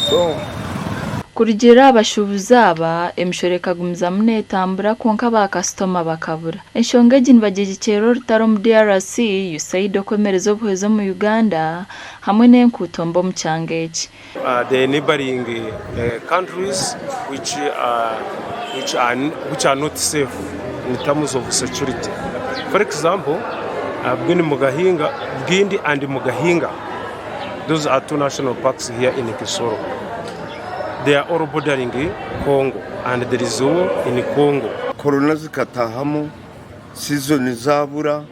So. Kurugiirira aha bashuubuzi aba, emishoro ekagumizamu neetambura kwonka ba kasitoma bakabura. Enshonga egi nibagyegyekyerera orutaro omu DRC, USAID okwemereza obuhwezi omu Uganda hamwe n'enkuuto mbi omu kyanga eki. The neighbouring countries which are which are which are not safe in terms of security. For example, Bwindi Mgahinga, Bwindi and Mgahinga, those are two national parks here in Kisoro. They are all bordering Congo and there is war in Congo. Korona zikatahamu, sizoni zabura,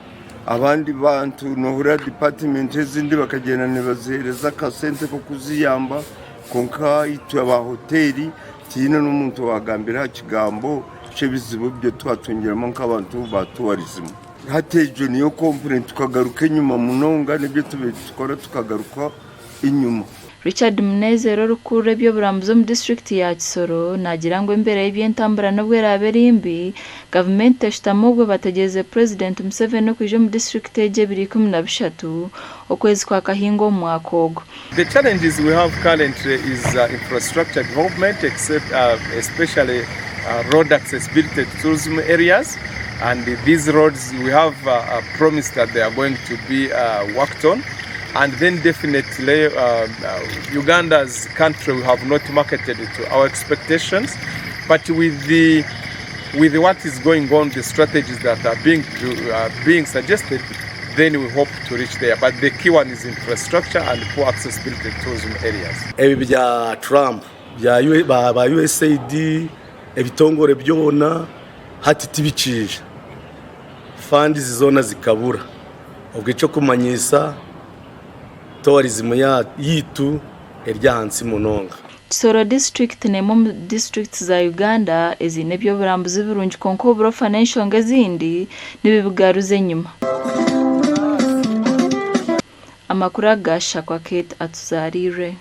abandi bantu nohurira dipatimenti ezindi bakagyenda nibazihereza akasente k'okuziyamba kwonka itwe aba hoteeri tihaine n'omuntu owagambire aha kigambo ky'ebizibu ebi twatungiremu nk'abantu ba tourism. Hati egyo niyo kompurenti tukagaruka enyima munonga n'ebi tubaire nitukora tukagaruka enyima. Richard Munezero orikukurira eby'oburambuzi omu disiturikiti ya Kisoro naagira ngu embeera y'eby'entambura n'obu eraabe eri mbi, gavumenti teshutami obwo bategyerize Purezidenti Museveni okwija omu disiturikiti egi ebiro 13 okwezi kwa Kahinga omu mwaka ogu. The challenges we have currently is infrastructure development except especially road accessibility to tourism areas and these roads we have promised that they are going to be worked on. And then definitely Uganda as country we have not marketed to our expectations but with the with what is going on the strategies that are being uh, being suggested then we hope to reach there but the key one is infrastructure and poor accessibility to tourism areas. Ebi bya Trump bya ba USAID ebitongore byona hati tibikiija funds zoona zikabura. Obwo eky'okumanyisa tourism yaitu eri ahansi munonga. Kisoro disiturikiti n'emwe omu disiturikiti za Uganda eziine eby'oburambuzi birungi kwonka oburofa n'enshonga ezindi nibibigaruza enyima. Amakuru aga Shakwa Kate atuzariirwe.